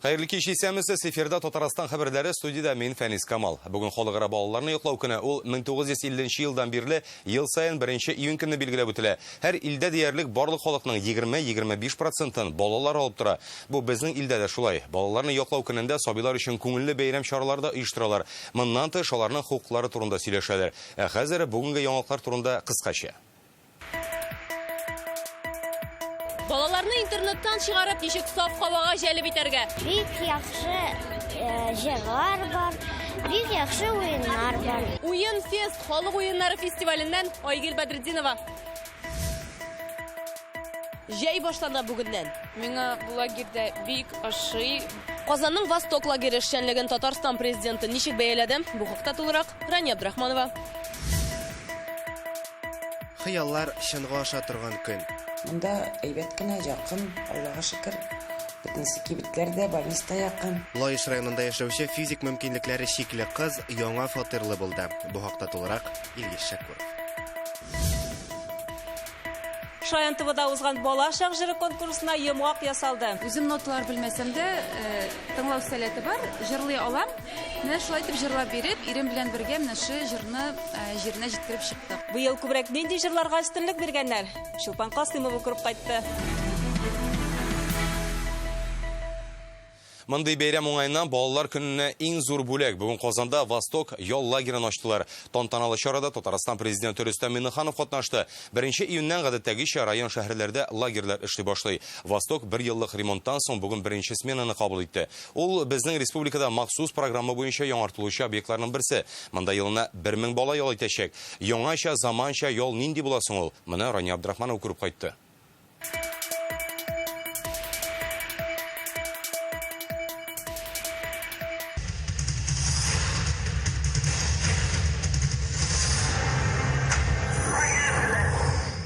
Хәерле кич, исәнмесез. Эфирда Татарстан хәбәрләре, студиядә мин Фәнис Камал. Бүген халыкара балаларны яклау көне. Ул 1950 елдан бирле ел саен 1 июнь көнне билгеләп үтелә. Һәр илдә диярлек барлык халыкның 20-25 процентын балалар алып тора. Бу безнең илдә дә шулай. Балаларны яклау көнендә сабыйлар өчен күңелле бәйрәм чаралары да оештыралар. Моннан тыш, аларның хокуклары турында сөйләшәләр. Ә хәзер бүгенге яңалыклар турында кыскача. Балаларны интернеттан чыгарып, ничек саф һавага җәлеп итәргә? Бик яхшы җырлар бар, бик яхшы уеннар бар. Уен фест халык уеннары фестиваленнән Айгөл Бәдретдинова. Җәй башлана бүгеннән. Миңа бу лагерьда бик ошый. Казанның Восток лагере эшчәнлеген Татарстан президенты ничек бәяләде? Бу хакта тулырак Рания Абдрахманова. Хыяллар чынга аша торган көн. Монда әйбәт кенә, якын, Аллага шөкер. Бөтенесе кибетләр дә, больница да якын. Лаеш районында яшәүче физик мөмкинлекләре чикле кыз яңа фатирлы булды. Бу хакта тулырак Илгиз Шәкүров. Шаян ТВда узган Бала чак җыры конкурсына йомгак ясалды. Үзем ноталар белмәсәм дә, тыңлау сәләте бар, җырлый алам. Менә шулай итеп җырлап биреп, ирем белән бергә менә шы җырны җиренә җиткереп чыктык. Быел күбрәк нинди җырларга өстенлек биргәннәр? Чулпан Касыймова күреп кайтты. Мондый бәйрәм уңаеннан балалар көненә иң зур бүләк. Бүген Казанда Восток ял лагерен ачтылар. Тантаналы чарада Татарстан президенты Рөстәм Миңнеханов катнашты. 1 июньнән гадәттәгечә район-шәһәрләрдә лагерьлар эшли башлый. Восток бер еллык ремонттан соң бүген беренче сменаны кабул итте. Ул безнең республикада махсус программа буенча яңартылучы объектларның берсе. Монда елына 1000 бала ял итәчәк. Яңача, заманча ял нинди була соң ул? Моны Рания Абдрахманова күреп кайтты.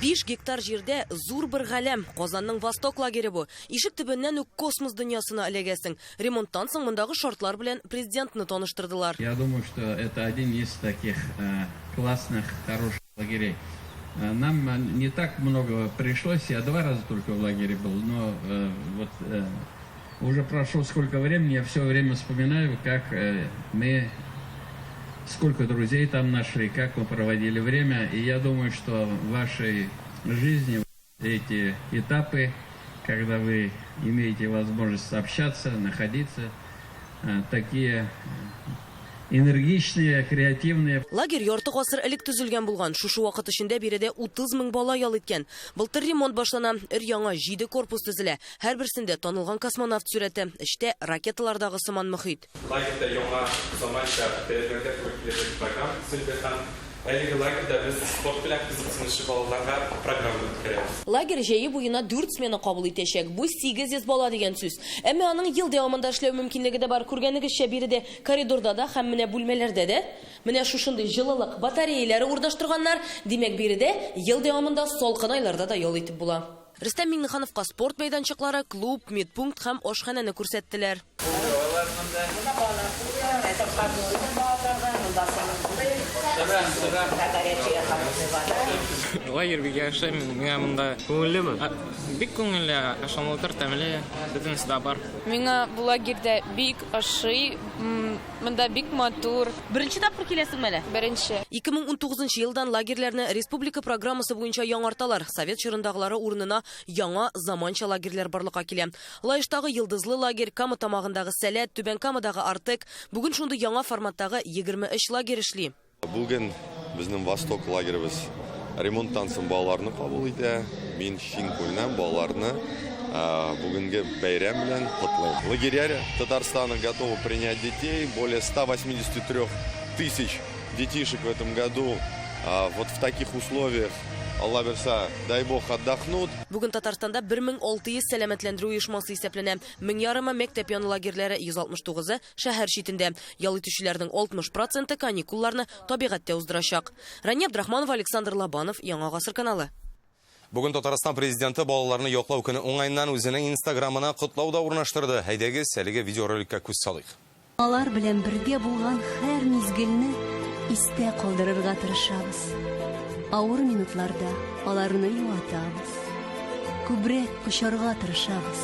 Биш гектар җирдә зур бер галәм. Казанның Восток лагере бу. Ишек төбеннән үк космос дөньясына эләгәсең. Ремонттан соң мондагы шартлар белән президентны таныштырдылар. Я думаю, что это один из таких классных, хороших лагерей. Нам не так много пришлось, я 2 раза только в лагере был, но вот уже прошло сколько времени, я все время вспоминаю, как мы, сколько друзей там нашли, как мы проводили время. И я думаю, что в вашей жизни эти этапы, когда вы имеете возможность общаться, находиться, такие энергичные, креативные. Лагерь ярты гасыр элек төзелгән булган. Шушы вакыт эчендә биредә 30 мең бала ял иткән. Былтыр ремонт башлана, өр-яңа 7 корпус төзелә. Һәрберсендә танылган космонавт сурәте, эчтә ракеталардагы сыман мохит. Лагерьда яңа заманча таләпләргә туры килерлек программа төзелде һәм әлеге лагерьда без спорт белән кызыксынучы балаларга программа үткәрәбез. Лагерь җәе буена 4 смена кабул итәчәк. Бу 800 бала дигән сүз. Әмма аның ел дәвамында эшләү мөмкинлеге дә бар. Күргәнегезчә, биредә коридорда да һәм менә бүлмәләрдә дә менә шушындый җылылык батареяләре урнаштырганнар. Димәк, биредә ел дәвамында салкын айларда да ял итеп була. Рөстәм Миңнехановка спорт мәйданчыклары, клуб, медпункт һәм ашханәне күрсәттеләр. Лагерь бик яхшы, миңа монда күңеллеме? Бик күңелле, ашамлыклар тәмле, бөтенесе дә бар. Миңа бу лагерьда бик ошый, монда бик матур. Беренче тапкыр киләсеңме әле? Беренче. 2019 елдан лагерьләрне республика программасы буенча яңарталар. Совет чорындагылары урынына яңа заманча лагерьләр барлыкка килә. Лаештагы Йолдызлы лагерь, Кама тамагындагы Сәләт, Түбән Камадагы Артек. Бүген шундый яңа форматтагы 23 лагерь эшли. Бүген безнең Восток лагеребез ремонттан соң балаларны кабул итә. Мин чын күңелдән балаларны бүгенге бәйрәм белән котлыйм. Лагеря Татарстана готовы принять детей. Более 183 тысяч детишек в этом году вот в таких условиях, Алла бирса, дай бог, отдохнут. Бүген Татарстанда 1600 сәламәтләндерү оешмасы исәпләнә. Мең ярымы мәктәп яны лагерьләре, 169-ы шәһәр читендә. Ял итүчеләрнең 60% каникулларны табигатьтә уздырачак. Рания Абдрахманова, Александр Лобанов, Яңа Гасыр каналы. Бүген Татарстан президенты балаларны яклау көне уңаеннан үзенең Инстаграмына котлау да урнаштырды. Әйдәгез, әлеге видеороликка күз салыйк. Алар белән бергә булган һәр мизгелне истә калдырырга тырышабыз. Авыр минутларда аларны юатабыз. Күбрәк кочарга тырышабыз.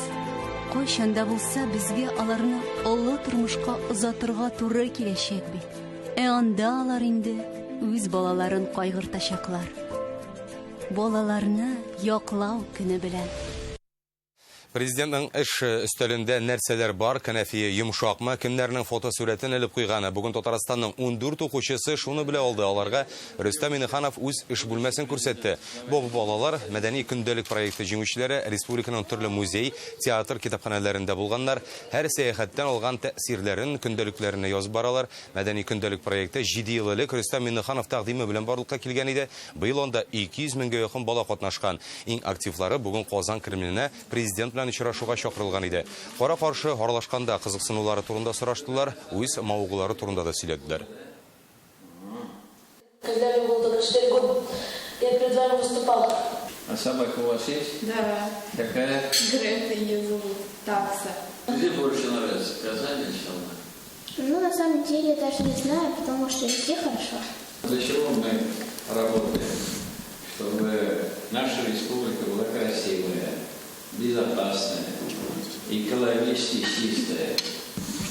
Кайчан да булса безгә аларны олы тормышка озатырга туры киләчәк бит. Ә анда алар инде үз балаларын кайгыртачаклар. Балаларны яклау көне белән. Президентның эш өстәлендә нәрсәләр бар, кәнәфие йомшакмы, кемнәрнең фотосурәтен элеп куйганы. Бүген Татарстанның 14 укучысы шуны белә алды. Аларга Рөстәм Миңнеханов үз эш бүлмәсен күрсәтте. Бу балалар мәдәни көндәлек проекты җиңүчеләре республиканың төрле музей, театр, китапханәләрендә булганнар. Һәр сәяхәттән алган тәэсирләрен көндәлекләренә язып баралар. Мәдәни көндәлек проекты 7 ел элек Рөстәм Миңнеханов тәкъдиме белән барлыкка килгән иде. Быел анда 200 меңгә якын бала катнашкан. Иң активлары бүген Казан Кремленә президент белән очрашуга чакырылган иде. Кара-каршы аралашканда кызыксынулары турында сораштылар, үз мавыгулары турында да сөйләделәр. Когда мне было только 4 года, я перед вами выступал. А собака у вас есть? Да. Какая? Грета ее зовут. Такса. Где больше нравится, Казань или Челны? Ну, на самом деле, я даже не знаю, потому что везде хорошо. Для чего мы работаем? Чтобы наша республика была красивая, безопасная, экологически чистая.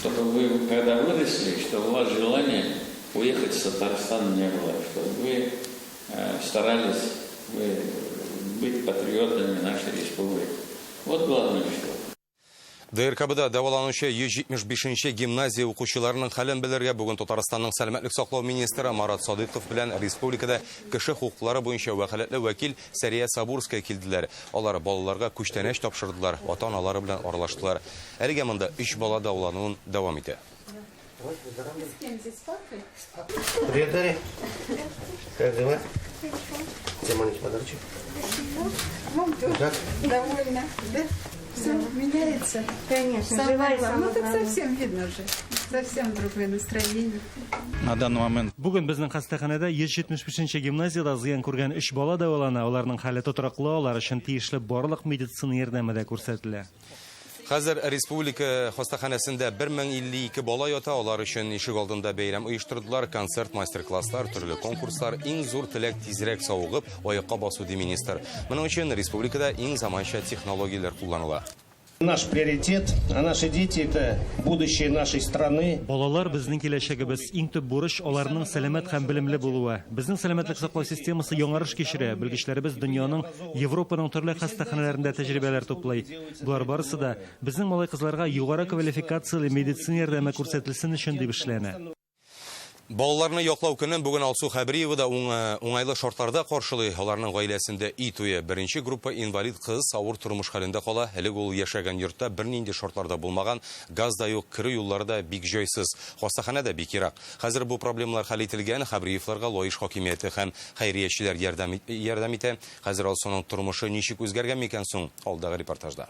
Чтобы вы, когда выросли, чтобы у вас желания уехать с Татарстана не было, чтобы вы старались быть патриотами нашей республики. Вот главное что. ДРКБда дәваланучы 175 гимназия укучыларының хәлен белергә бүген Татарстанның сәламәтлек саклау министры Марат Садыйков белән республикада кеше хокуклары буенча вәкаләтле вәкил Сәрия Сабурская килделәр. Алар балаларга күчтәнәч тапшырдылар, ата-аналары белән аралаштылар. Әлегә монда 3 бала дәвалануын дәвам итә. Привет, Дарья. Как дела? Тебе маленький подарочек. Вам тоже Как? довольна, да? Все меняется. Конечно, Самое живая главное. самое Ну так главное. совсем видно уже. Совсем другое настроение. На данный момент Бүген безнең хастаханәдә 175 гимназиядә зыян күргән 3 бала дәвалана. Аларның хәле тотрыклы, алар өчен тиешле барлык медицина ярдәме дә күрсәтелә. Хәзер республика хастаханәсендә 1052 бала ята, алар өчен ишек алдында бәйрәм оештырдылар, концерт, мастер-класслар, төрле конкурслар, иң зур теләк тизрәк савыгып, аякка басу ди министр. Моның өчен республикада иң заманча технологияләр кулланыла. Наш приоритет, а наши дети – это будущее нашей страны. Балалар безнең киләчәгебез. Иң төп бурыч аларның сәламәт һәм белемле булуы. Безнең сәламәтлек саклау системасы яңарыш кичерә. Белгечләребез дөньяның, Европаның төрле хастаханәләрендә тәҗрибәләр туплый. Болар барысы да безнең малай-кызларга югары квалификацияле медицина ярдәме күрсәтелсен өчен дип эшләнә. Балаларны яклау көнен бүген Алсу Хәбриева да уңайлы шартларда каршылый. Аларның гаиләсендә өй туе. Беренче группа инвалид кыз авыр тормыш хәлендә кала. Элек ул яшәгән йортта бернинди шартларда булмаган, газ да юк, керү юллары да бик җайсыз. Хастаханә дә бик ерак. Хәзер бу проблемалар хәл ителгән. Хәбриевларга Лаеш хакимияте һәм хәйриячеләр ярдәм итә. Хәзер Алсуның тормышы ничек үзгәргән микән соң? Алдагы репортажда.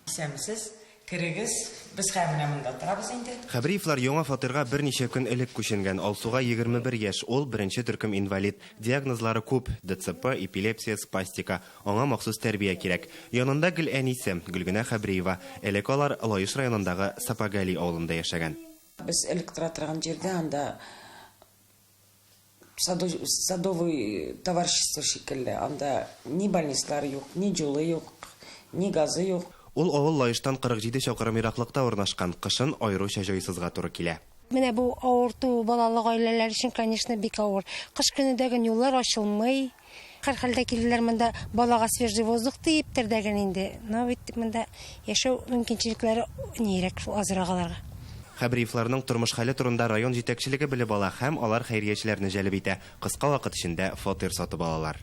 Исәнмесез, керегез, без хәзер менә монда торабыз инде. Хәбриевлар яңа фатирга берничә көн элек күченгән. Алсуга 21 яшь, ул беренче төркем инвалид. Диагнозлары күп: ДЦП, эпилепсия, спастика. Аңа махсус тәрбия кирәк. Янында гел әнисе Гөлгенә Хәбриева. Элек алар Лаеш районындагы Сапагали авылында яшәгән. Без элек тора торган җирдә анда садовый товарищество шикелле. Анда ни больницалар юк, ни юлы юк, ни газы юк. Ул авыл Лаештан 47 чакрым ераклыкта урнашкан. Кышын аеруча җайсызга туры килә. Менә бу авырту балалы гаиләләр өчен, конечно, бик авыр. Кыш көне дә юллар ачылмый. Һәр хәлдә килделәр монда балага свежий воздух диеп дәген инде. Но бит монда яшәү мөмкинчелекләре нирәк шул азрак аларга. Хәбриевларның тормыш хәле турында район җитәкчелеге белеп ала һәм алар хәйриячеләрне җәлеп итә. Кыска вакыт эчендә фатир сатып алалар.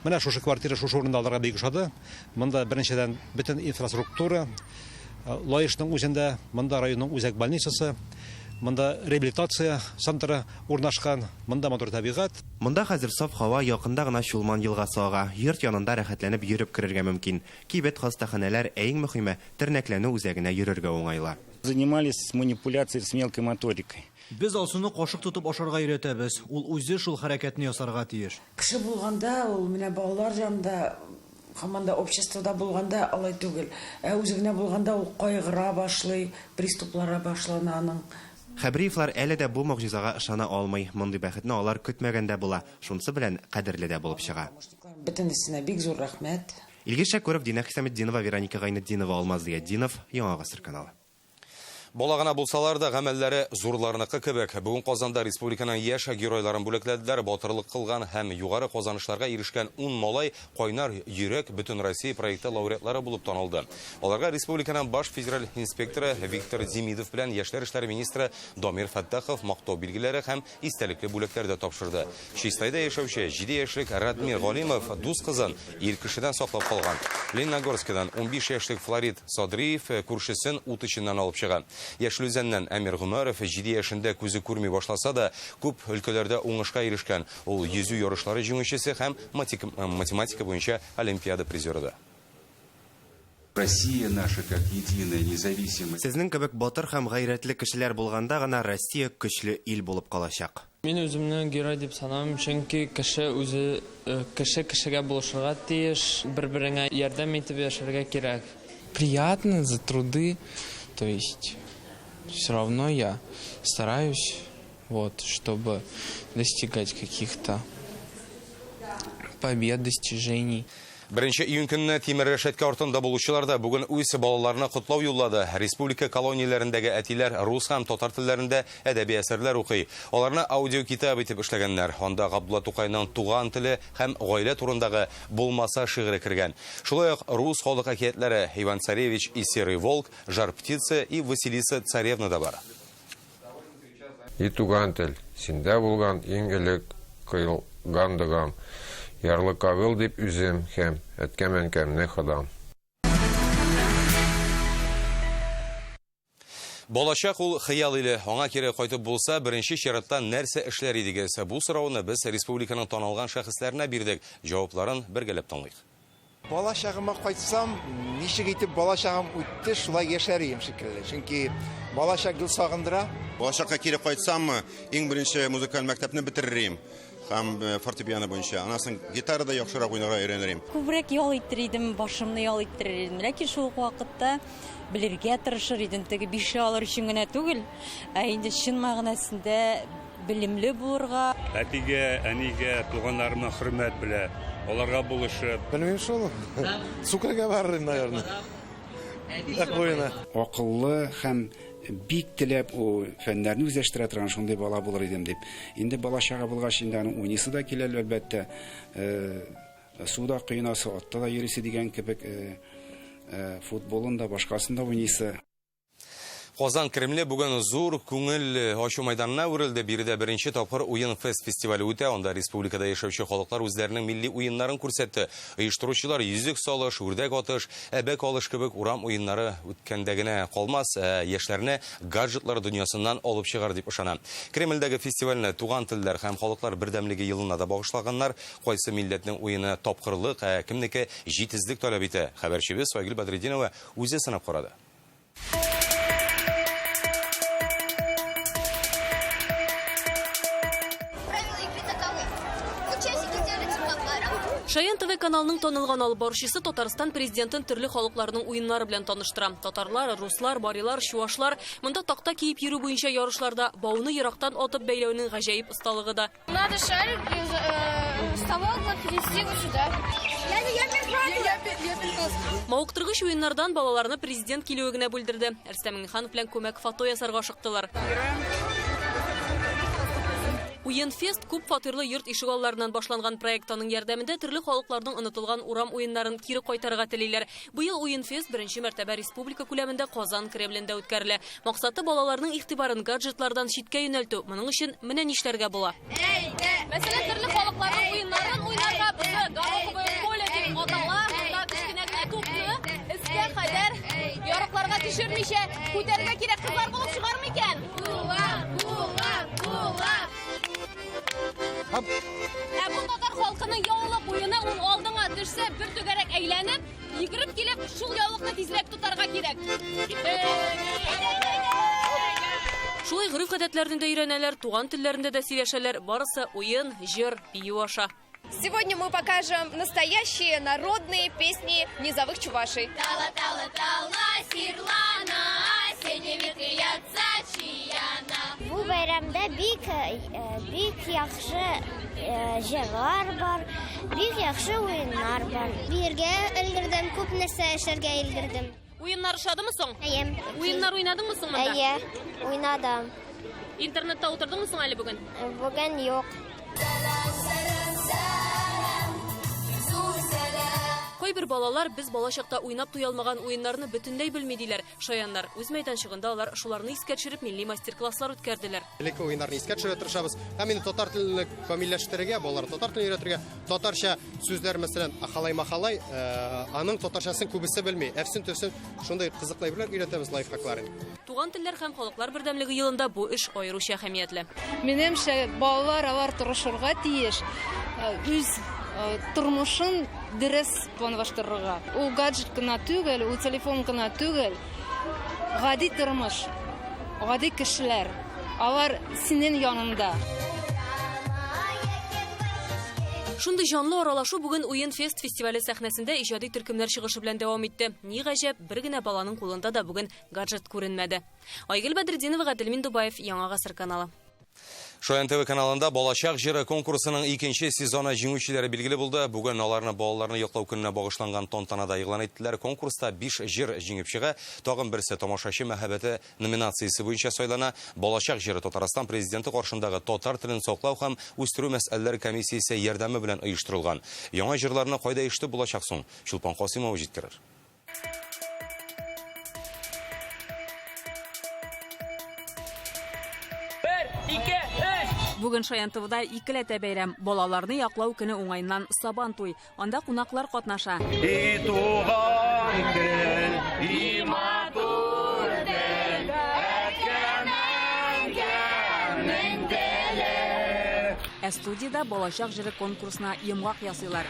Менә шушы квартира шушы урында аларга бик ошады. Монда беренчедән бөтен инфраструктура, Лаешның үзендә, монда районның үзәк больницасы, монда реабилитация центры урнашкан, монда матур табигать. Монда хәзер саф һава, якында гына Чулман елгасы ага. Йорт янында рәхәтләнеп йөреп керергә мөмкин. Кибет, хастаханәләр, ә иң мөһиме, тернәкләнү үзәгенә йөрергә уңайлы. Занимались манипуляцией с мелкой моторикой. Без Алсуны кашык тотып ашарга өйрәтәбез. Ул үзе шул хәрәкәтне ясарга тиеш. Кеше булганда, ул менә балалар янында, һаман да обществода булганда алай түгел. Ә үзе генә булганда ул кайгыра башлый, приступлары башлана аның. Хәбриевлар әле дә бу могҗизага ышана алмый. Мондый бәхетне алар көтмәгәндә була. Шунысы белән кадерле дә булып чыга. Бөтенесенә бик зур рәхмәт. Илгиз Шәкүров, Динә Хисаметдинова, Вероника Гайнетдинова, Алмаз Зыятдинов, Яңа Гасыр каналы. Бала гына булсалар да, гамәлләре зурларныкы кебек. Бүген Казанда республиканың яшь геройларын бүләкләделәр. Батырлык кылган һәм югары казанышларга ирешкән 10 малай Кайнар йөрәк Бөтенроссия проекты лауреатлары булып танылды. Аларга республиканың баш федераль инспекторы Виктор Демидов белән яшьләр эшләре министры Дамир Фәттахов мактау билгеләре һәм истәлекле бүләкләр дә тапшырды. Чистайда яшәүче 7 яшьлек Радмир Галимов дус кызын ир кешедән саклап калган. Лениногорскидан 15 яшьлек Флорид Садриев күршесен ут эченнән алып чыга. Яшел Үзәннән Әмир Гомәров 7 яшендә күзе күрми башласа да, күп өлкәләрдә уңышка ирешкән. Ул йөзү ярышлары җиңүчесе һәм математика буенча олимпиада призеры да. Россия наша как единая, независимая. Сезнең кебек батыр һәм гайрәтле кешеләр булганда гына Россия көчле ил булып калачак. Мин үземне герой дип санамыйм, чөнки кеше үзе, кеше кешегә булышырга тиеш, бер-береңә ярдәм итеп яшәргә кирәк. Приятно за труды, то есть все равно я стараюсь, вот, чтобы достигать каких-то побед, достижений. 1 июнь көнне тимер рәшәткә артында булучылар да бүген үз балаларына котлау юллады. Республика колонияләрендәге әтиләр рус һәм татар телләрендә әдәби әсәрләр укый. Аларны аудиокитап итеп эшләгәннәр. Анда Габдулла Тукайның туган теле һәм гаилә турындагы Булмаса шигыре кергән. Шулай ук рус халык әкиятләре Иван Царевич и Серый волк, Жар птицы и Василиса царевна да бар. И туган тел, синдә булган иң элек кыйлган догам. Ярлыкагыл дип үзем һәм әткәм-әнкәмне Ходам. Балачак ул хыял иле. Аңа кире кайтып булса, беренче чиратта нәрсә эшләр идегез? Бу сорауны без республиканың танылган шәхесләренә бирдек. Җавапларын бергәләп тыңлыйк. Балачагыма кайтсам, ничек итеп балачагым үтте, шулай яшәр идем шикелле. Чөнки балачак гел сагындыра. Балачакка кире кайтсаммы, иң беренче музыкаль мәктәпне бетерер идем. Һәм фортепиано буенча. Аннан соң гитарада яхшырак уйнарга өйрәнер идем. Күбрәк ял иттерер идем, башымны ял иттерер идем. Ләкин шул ук вакытта белергә тырышыр идем. Теге бишле алыр өчен генә түгел, ә инде чын мәгънәсендә белемле булырга. Әтигә, әнигә, туганнарыма хөрмәт белә, аларга булышып. Белмим шул. Сукырга барыр идем, наверное. Әк буена. Акыллы һәм бик теләп ул фәннәрне үзләштерә торган шундый бала булыр идем дип. Инде бала чага булгач, инде аның уйныйсы да килә, әлбәттә. Суда коенасы, атта да йөрисе дигән кебек, футболын да, башкасын да уйныйсы. Казан Кремле бүген зур күңел ачу майданына әверелде. Биредә беренче тапкыр Уен фест фестивале үтә. Анда республикада яшәүче халыклар үзләренең милли уеннарын күрсәтте. Оештыручылар йөзек салыш, үрдәк атыш, әбәк алыш кебек урам уеннары үткәндә генә калмас, ә яшьләрне гаджетлар дөньясыннан алып чыгар дип ышана. Кремльдәге фестивальне туган телләр һәм халыклар бердәмлеге елына да багышлаганнар. Кайсы милләтнең уены тапкырлык, ә кемнеке җитезлек таләп итә. Хәбәрчебез Айгөл Бәдретдинова үзе сынап карады. Шаян ТВ каналының танылган алып баручысы Татарстан президентын төрле халыкларның уеннары белән таныштыра. Татарлар, руслар, барилар, чуашлар монда такта киеп йөрү буенча ярышларда бауны ерактан атып бәйләүнең гаҗәеп осталыгы да. Надо шарик с того угла перенести вот сюда. Мавыктыргыч уеннардан балаларны президент килүе генә бүлдерде. Рөстәм Миңнеханов белән күмәк фото ясарга ашыктылар. Уен фест күп фатирлы йорт ишегалларыннан башланган проект. Аның ярдәмендә төрле халыкларның онытылган урам уеннарын кире кайтарырга телиләр. Быел Уен фест беренче мәртәбә республика күләмендә Казан Кремлендә үткәрелә. Максаты балаларның игътибарын гаджетлардан читкә юнәлтү. Моның өчен менә нишләргә була. Мәсәлән, төрле халыкларның уеннарын уйнарга була. Гороховое поле дип атала. Монда кечкенә генә тупны өскә кадәр ярыкларга төшермичә күтәрергә кирәк. Кызлар булып чыгармы икән? Була, була, була. Ә бу татар халкының яулык уены, ул алдыңа төшсә, бер түгәрәк әйләнеп, йөгереп килеп, шул яулыкны тизрәк тотарга кирәк. Шулай гореф-гадәтләрне дә өйрәнәләр, туган телләрендә дә сөйләшәләр. Барысы уен, җыр, бию аша. Сегодня мы покажем настоящие народные песни низовых чувашей. Тала, тала, тала, сирлана, осенними ветрятся чияна. бәйрәмдә бик бик яхшы җырлар бар, бик яхшы уеннар бар. Биергә өлгердем, күп нәрсә эшләргә өлгердем. Уеннар ошадымы соң? Әйе. Уеннар уйнадыңмы соң монда? Әйе, уйнадым. Интернетта утырдыңмы соң әле бүген? Бүген юк. Кайбер балалар без балачакта уйнап туя алмаган уеннарны бөтенләй белми диләр. Шаяннар үз мәйданчыгында алар шуларны искә төшереп милли мастер-класслар үткәрделәр. Элекке уеннарны искә төшерә тырышабыз. Һәм инде татар телен камилләштерергә, балаларга татар телен өйрәтергә, татарча сүзләр, мәсәлән, ахалай-махалай, аның татарчасын күбесе белми. Әфсен-төфсен шундый кызыклы әйберләр өйрәтәбез, лайфхакларын. Туган телләр һәм халыклар бердәмлеге елында бу эш аеруча әһәмиятле. Минемчә, балалар алар тырышырга тиеш, үз тормышын дөрес планлаштырырга. Ул гаджет кына түгел, ул телефон гына түгел. Гади тормыш, гади кешеләр. Алар синең янында. Шундый җанлы аралашу бүген Уен фест фестивале сәхнәсендә иҗади төркемнәр чыгышы белән дәвам итте. Ни гаҗәп, бер генә баланың кулында да бүген гаджет күренмәде. Айгөл Бәдретдинова, Гадел Миндубаев, Яңа Гасыр каналы. Шаян ТВ каналында Балачак җыры конкурсының икенче сезоны җиңүчеләре билгеле булды. Бүген аларны балаларны яклау көненә багышланган тантанада игълан иттеләр. Конкурста 5 җыр җиңеп чыга. Тагын берсе Тамашачы мәхәббәте номинациясе буенча сайлана. Балачак җыры Татарстан президенты каршындагы татар телен саклау һәм үстерү мәсьәләләре комиссиясе ярдәме белән оештырылган. Яңа җырларны кайда ишетеп булачак соң? Чулпан Касыймова җиткерер. Бүген Шаян ТВда икеләтә бәйрәм. Балаларны яклау көне уңаеннан Сабан туй. Анда кунаклар катнаша. И туган тел, и матур тел, әткәм-әнкәмнең теле. Ә студиядә Балачак җыры конкурсына йомгак ясыйлар.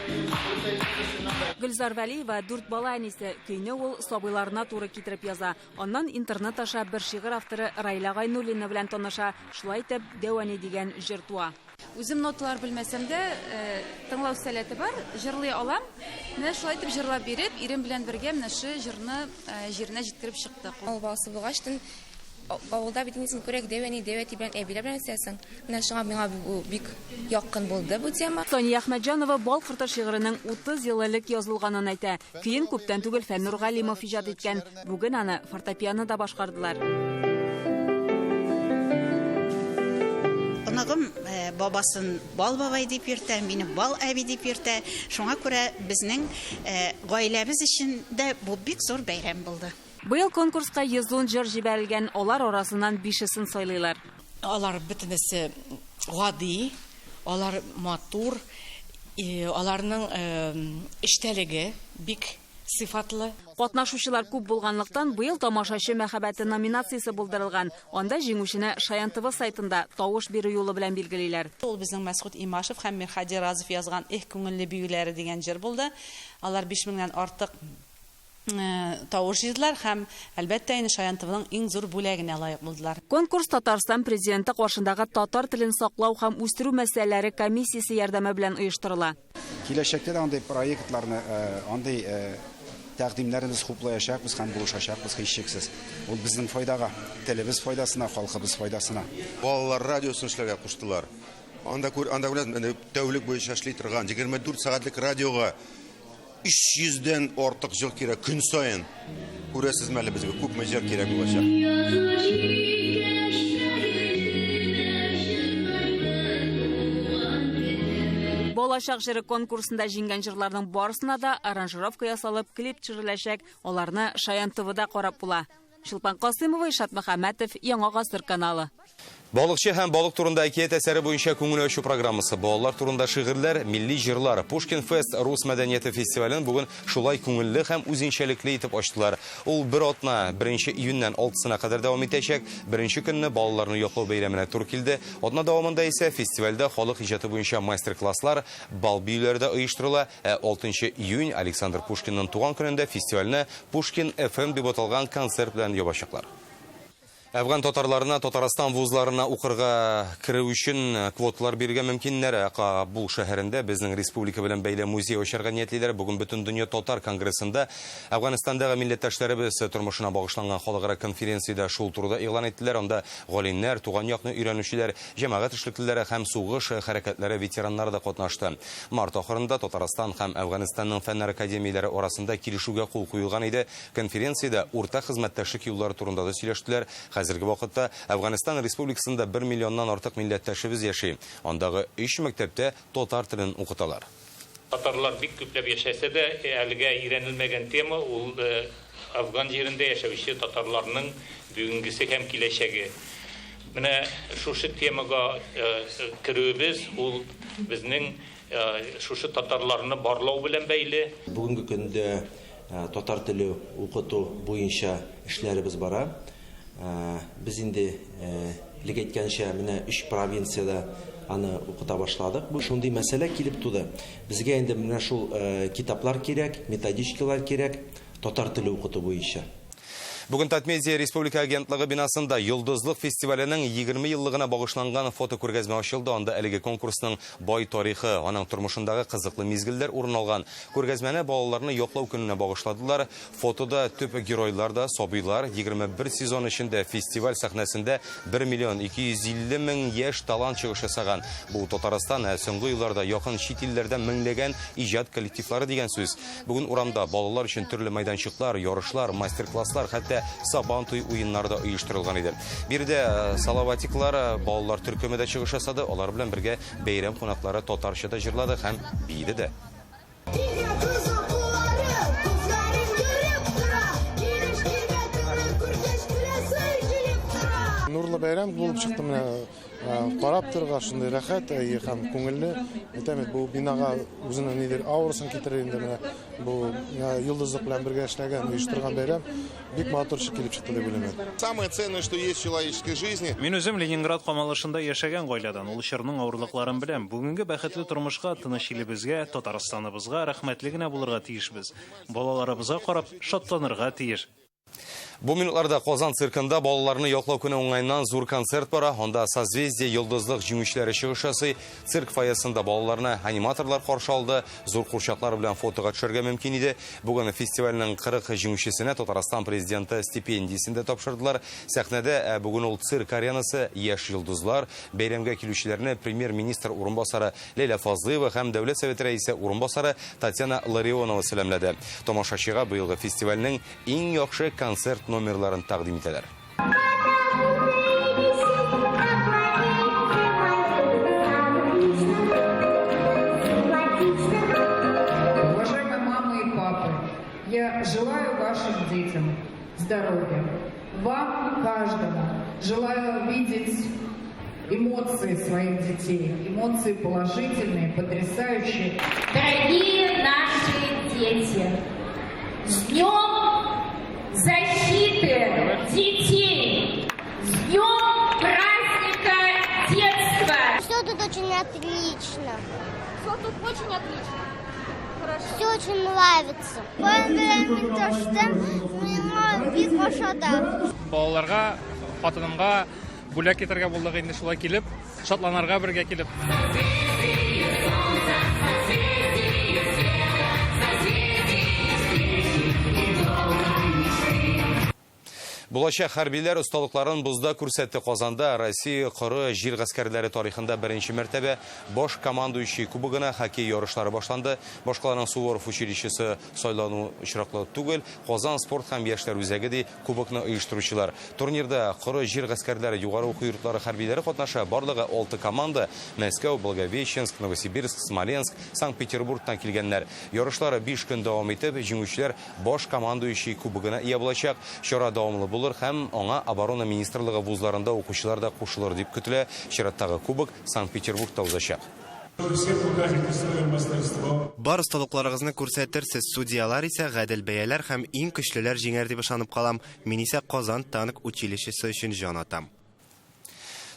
Гөлзар Вәлиева дүрт бала әнисе. Көйне ул сабыйларына туры китереп яза. Аннан интернет аша бер шигырь авторы Райлә Гайнуллина белән таныша. Шулай итеп, Дәү әни дигән җыр туа. Үзем ноталар белмәсәм дә, тыңлау сәләте бар, җырлый алам. Менә шулай итеп җырлап биреп, ирем белән бергә менә шы җырны җиренә җиткереп чыктык. Авыл баласы булгач, авылда бит инде син күрәк дәү әни, дәү әти белән әбиләр белән үсәсең. Менә шуңа миңа бу бик якын булды бу тема. Сания Әхмәтҗанова Бал корты шигыренең 30 ел элек язылганын әйтә. Көен күптән түгел Фәннур Галимов иҗат иткән. Бүген аны фортепианода башкардылар. Оныгым бабасын Бал бабай дип йөртә, мине Бал әби дип йөртә. Шуңа күрә безнең гаиләбез өчен дә бу бик зур бәйрәм булды. Быел конкурска 110 җыр җибәрелгән, алар арасыннан бишесен сайлыйлар. Алар бөтенесе гади, алар матур, аларның эчтәлеге бик сыйфатлы. Катнашучылар күп булганлыктан быел Тамашачы мәхәббәте номинациясе булдырылган. Анда җиңүчене Шаян ТВ сайтында тавыш бирү юлы белән билгелиләр. Ул безнең Мәсхүт Имашев һәм Мирхади Разов язган Эх күңелле биюләре дигән җыр булды. Алар 5000-нән артык тавыш җыйдылар һәм әлбәттә инде Шаян ТВның иң зур бүләгенә лаек булдылар. Конкурс Татарстан президенты каршындагы татар телен саклау һәм үстерү мәсьәләләре комиссиясе ярдәме белән оештырыла. Киләчәктә дә андый проектларны, андый тәкъдимнәрне без хуплаячакбыз һәм булышачакбыз һичшиксез. Ул безнең файдага, телебез файдасына, халкыбыз файдасына. Балалар радиосын эшләргә куштылар. Анда күр, анда белән тәүлек буенча эшли торган 24 сәгатьлек радиога 300-дән артык җыр кирәк көн саен. Күрәсезме әле безгә күпме җыр кирәк булачак. Балачак җыры конкурсында җиңгән җырларның барысына да аранжировка ясалып клип төшереләчәк. Аларны Шаян ТВда карап була. Чулпан Касыймова, Ишат Мөхәммәтов, Яңа Гасыр каналы. Балыкчы һәм балык турында әкият әсәре буенча күңел ачу программасы, балалар турында шигырьләр, милли җырлар. Пушкин Фест рус мәдәнияте фестивален бүген шулай күңелле һәм үзенчәлекле итеп ачтылар. Ул бер атна, 1 июньнән 6-сына кадәр дәвам итәчәк. Беренче көнне балаларны яклау бәйрәменә туры килде. Атна дәвамында исә фестивальдә халык иҗаты буенча мастер-класслар, бал биюләре дә оештырыла. Ә 6 июнь Александр Пушкинның туган көнендә фестивальне Пушкин FM дип аталган концерт белән ябачаклар. Әфган татарларына Татарстан вузларына укырга керү өчен квоталар бирергә мөмкиннәр. Кабул шәһәрендә безнең республика белән бәйле музей ачарга ниятлиләр. Бүген Бөтендөнья татар конгрессында Әфганстандагы милләттәшләребез тормышына багышланган халыкара конференциядә шул турыда игълан иттеләр. Анда галимнәр, туган якны өйрәнүчеләр, җәмәгать эшлеклеләре һәм сугыш хәрәкәтләре ветераннары да катнашты. Март ахырында Татарстан һәм Әфганстанның фәннәр академияләре арасында килешүгә кул куелган иде. Конференциядә уртак хезмәттәшлек юллары турында да сөйләштеләр. Хәзерге вакытта Әфганстан Республикасында бер миллионнан артык милләттәшебез яши. Андагы өч мәктәптә татар телен укыталар. Татарлар бик күпләп яшәсә дә, әлегә өйрәнелмәгән тема ул Әфган җирендә яшәүче татарларның бүгенгесе һәм киләчәге. Менә шушы темага керүебез ул безнең шушы татарларны барлау белән бәйле. Бүгенге көндә Татар теле укыту буенча эшләребез бара. Без инде, элек әйткәнчә, менә өч провинциядә аны укыта башладык. Бу шундый мәсьәлә килеп туды. Безгә инде менә шул китаплар кирәк, методичкалар кирәк татар теле укыту буенча. Бүген Татмедиа республика агентлыгы бинасында Йолдызлык фестиваленең 20 еллыгына багышланган фотокүргәзмә ачылды. Анда әлеге конкурсның бай тарихы, аның тормышындагы кызыклы мизгелләр урын алган. Күргәзмәне балаларны яклау көненә багышладылар. Фотода төп геройлар да сабыйлар. 21 сезон эчендә фестиваль сәхнәсендә 1 миллион 250 мең яшь талант чыгыш ясаган. Бу Татарстан, ә соңгы елларда якын чит илләрдән меңләгән иҗат коллективлары дигән сүз. Бүген урамда балалар өчен төрле мәйданчыклар, ярышлар, мастер-класслар, хәтта Сабантуй уеннары да оештырылган иде. Биредә э, Салаватиклар э, балалар төркеме дә чыгыш ясады. Алар белән бергә бәйрәм кунаклары татарча да җырлады һәм биеде дә. Нурлы бәйрәм булып чыкты менә карап торырга шундый рәхәт һәм күңелле. Әйтәм бит, бу бинага үзенең нидер аурасын китерер инде менә бу йолдызлык белән бергә эшләгән, оештырган бәйрәм бик матур килеп чыкты дип уйлыйм. Самое ценное, что есть в человеческой жизни. Мин үзем Ленинград камалышында яшәгән гаиләдән. Ул чорның авырлыкларын беләм. Бүгенге бәхетле тормышка, тыныч илебезгә, Татарстаныбызга рәхмәтле генә булырга тиешбез. Балаларыбызга карап, шатланырга тиеш. Бу минутларда Казан циркында балаларны яклау көне уңаеннан зур концерт бара. Анда Созвездие йолдызлык җиңүчеләре чыгыш ясый. Цирк фойесында балаларны аниматорлар каршы алды. Зур курчаклар белән фотога төшәргә мөмкин иде. Бүген фестивальнең 40 җиңүчесенә Татарстан президенты стипендиясен дә тапшырдылар. Сәхнәдә ә бүген ул цирк аренасы яшь йолдызлар. Бәйрәмгә килүчеләрне премьер-министр урынбасары Ләйлә Фазлыева һәм Дәүләт Советы рәисе урынбасары Татьяна Ларионова сәламләде. Тамашачыга быелгы фестивальнең Иң яхшы концерт номерларын тәкъдим итәләр. Уважаемые мамы и папы, я желаю вашим детям здоровья. Вам каждому желаю видеть эмоции своих детей. Эмоции положительные, потрясающие. Дорогие наши дети, с Днем защиты детей! С днем праздника детства! Все тут очень отлично. Все тут очень отлично. Хорошо. Все очень нравится. Миңа бик ошады. Балаларга, хатынымга бүләк итәргә булдык инде шулай килеп, шатланырга бергә килеп. Булачак хәрбиләр осталыкларын бозда күрсәтте. Казанда Россия коры җир гаскәрләре тарихында беренче мәртәбә баш командующий кубогына хоккей ярышлары башланды. Башкаланың Суворов училищесы сайлану очраклы түгел. Казан спорт һәм яшьләр үзәге ди кубокны оештыручылар. Турнирда коры җир гаскәрләре югары уку йортлары хәрбиләре катнаша. Барлыгы 6 команда Мәскәү, Благовещенск, Новосибирск, Смоленск, Санкт-Петербургтан килгәннәр. Ярышлар 5 көн дәвам итеп, җиңүчеләр баш командующий кубогына ия булачак. Чара дәвамлы булыр һәм аңа Оборона министрлыгы вузларында укучылар да кушылыр дип көтелә. Чираттагы кубок Санкт-Петербургта узачак. Бар осталыкларыгызны күрсәтерсез, судьялар исә гадел бәяләр һәм иң көчлеләр җиңәр дип ышанып калам. Мин исә Казан танк училищесы өчен җан атам.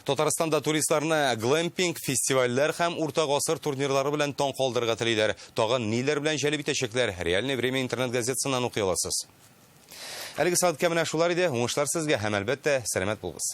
Татарстанда туристларны глэмпинг, фестивальләр һәм урта гасыр турнирлары белән таң калдырырга телиләр. Тагын ниләр белән җәлеп итәчәкләр? Реальное время интернет газетасыннан укый аласыз. Әлеге сәгатькә менә шулар иде. Уңышлар сезгә һәм әлбәттә, сәламәт булыгыз.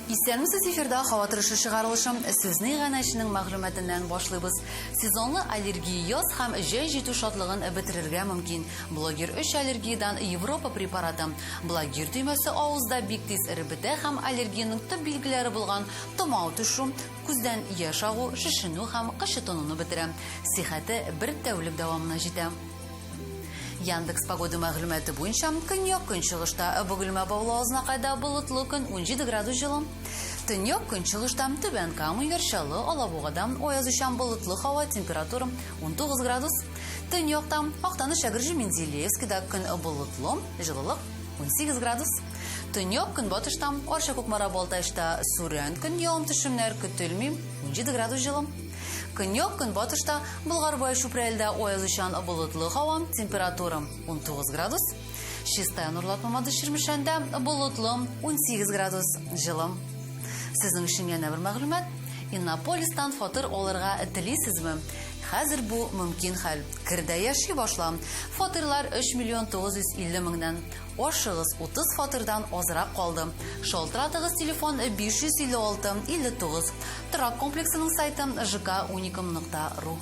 Исәнмесез эфирда һава торышы чыгарылышы. Сүзне иганәченең мәгълүматыннан башлыйбыз. Сезонлы аллергия яз һәм җәй җитү шатлыгын бетерергә мөмкин. Блогер 3 аллергиядән Европа препараты. Блогер төймәсе авызда бик тиз эреп бетә һәм аллергиянең төп билгеләре булган томау төшү, күздән яшь агу, шешенү һәм кычытынуны бетерә. Сихәте бер тәүлек дәвамына җитә. Яндекс погода мәгълүматы буенча көньяк көнчыгышта Бөгелмә Баулы Азнакайда болытлы көн 17 градус җылы. Төньяк көнчыгышта Түбән Кама, Яр Чаллы, Алабугада аязучан болытлы һава температура 19 градус. Төньякта Актаныш, Әгерҗе, Менделеевскида көн болытлы, җылылык 18 градус. Төньяк көнбатышта Арча, Кукмара, Балтачта сүрән көн явым-төшемнәр көтелми, 17 градус җылы. Көньяк көнбатышта Болгар буе Чүпрәлдә аязучан болытлы һава, температура 19 градус. Чистай Нурлат Мамадыш Чирмешәндә болытлы 18 градус җылы. Сезнең өчен янә бер мәгълүмат. Иннополистан фатир алырга телисезме? Хәзер бу мөмкин хәл. Кер дә яши башла. Фатирлар 3 миллион 950 меңнән. Ашыгыз, 30 фатирдан азрак калды. Шалтыратыгыз телефон 556 59. Торак комплексының сайты жkunicum.ru.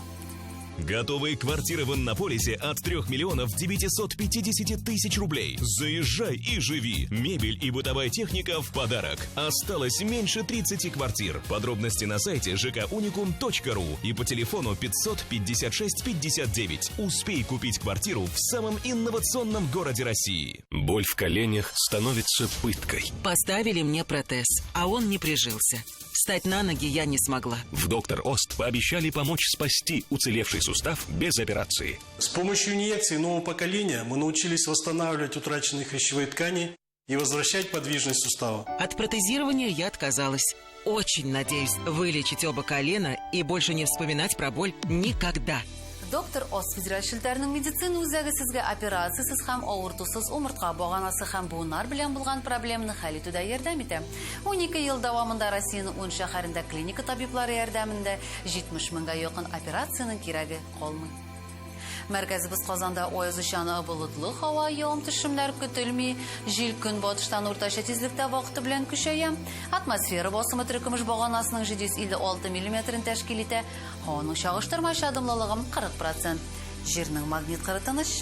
Готовые квартиры в Иннополисе от 3 миллионов 950 тысяч рублей. Заезжай и живи. Мебель и бытовая техника в подарок. Осталось меньше 30 квартир. Подробности на сайте жкуникум.ру и по телефону 556 59. Успей купить квартиру в самом инновационном городе России. Боль в коленях становится пыткой. Поставили мне протез, а он не прижился. Встать на ноги я не смогла. В Доктор Ост пообещали помочь спасти уцелевший сустав без операции. С помощью инъекций нового поколения мы научились восстанавливать утраченные хрящевые ткани и возвращать подвижность сустава. От протезирования я отказалась. Очень надеюсь вылечить оба колена и больше не вспоминать про боль никогда. Доктор Ост федераль челтәренең медицина үзәге сезгә операциясез һәм авыртусыз умыртка баганасы һәм буыннар белән булган проблеманы хәл итүдә ярдәм итә. 12 ел дәвамында Россиянең 10 шәһәрендә клиника табиблары ярдәмендә 70 меңгә якын операциянең кирәге калмый. Мәркәзебез Казанда аязучан болытлы һава, явым-төшемнәр көтелми. Җил көнбатыштан уртача тизлектә вакыты белән көчәя. Атмосфера басымы терекөмеш баганасының 756 миллиметрын тәшкил итә. Һаваның чагыштырмача дымлылыгы 40%. Җирнең магнит кыры тыныч.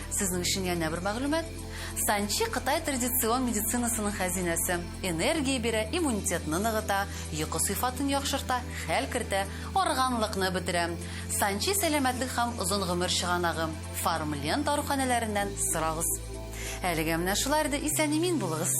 Сезнең өчен янә бер мәгълүмат. Санчи Кытай традицион медицинасының хәзинәсе. Энергия бирә, иммунитетны ныгыта, йокы сыйфатын яхшырта, хәл кертә, арыганлыкны бетерә. Санчи сәламәтлек һәм озын гомер чыганагы. Фармлен даруханәләреннән сорагыз. Әлегә менә шулар иде, исән-имин булыгыз.